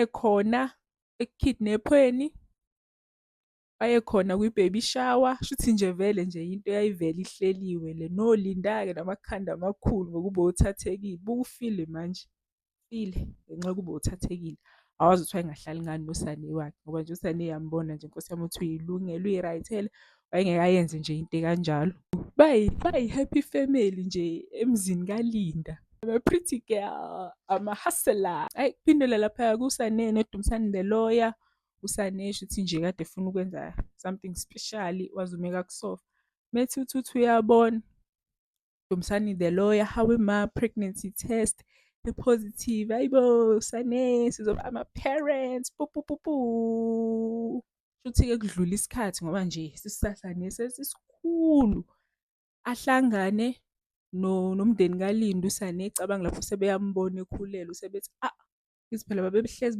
Khona eku-kidnap-weni, wayekhona kwi-baby shower, shuthi nje vele nje into eyayivele ihleliwe le. NoLinda-ke namakhanda amakhulu ngokuba uthathekile. Buka ufile manje, ufile ngenxa yokuba uthathekile. Awazi ukuthi wayengahlali ngani noSane wakhe, ngoba nje uSane uyambona nje Nkosi yami ukuthi uyilungele, uyi-right-ele, wayengeke ayenze nje into ekanjalo. Bayi-happy family nje emzini kaLinda. I'm a pretty girl, I'm a hustler. Hhayi, kuphindela laphaya kuSane noDumsane the lawyer. USane shuthi nje kade efuna ukwenza something special, wazumeka kusofa. Methi uthi uyabona, Dumsane the lawyer, hawe ma, pregnancy test e-positive. Hayi bo, Sane, sizoba ama-parents, pu pu pu pu. Shuthi-ke kudlula isikhathi ngoba nje isisu saSane sesisikhulu. Ahlangane nomndeni kaLinda uSane ecabanga lapho sebeyambona ekhulelwe, sebethi ah, ithi phela babehlezi.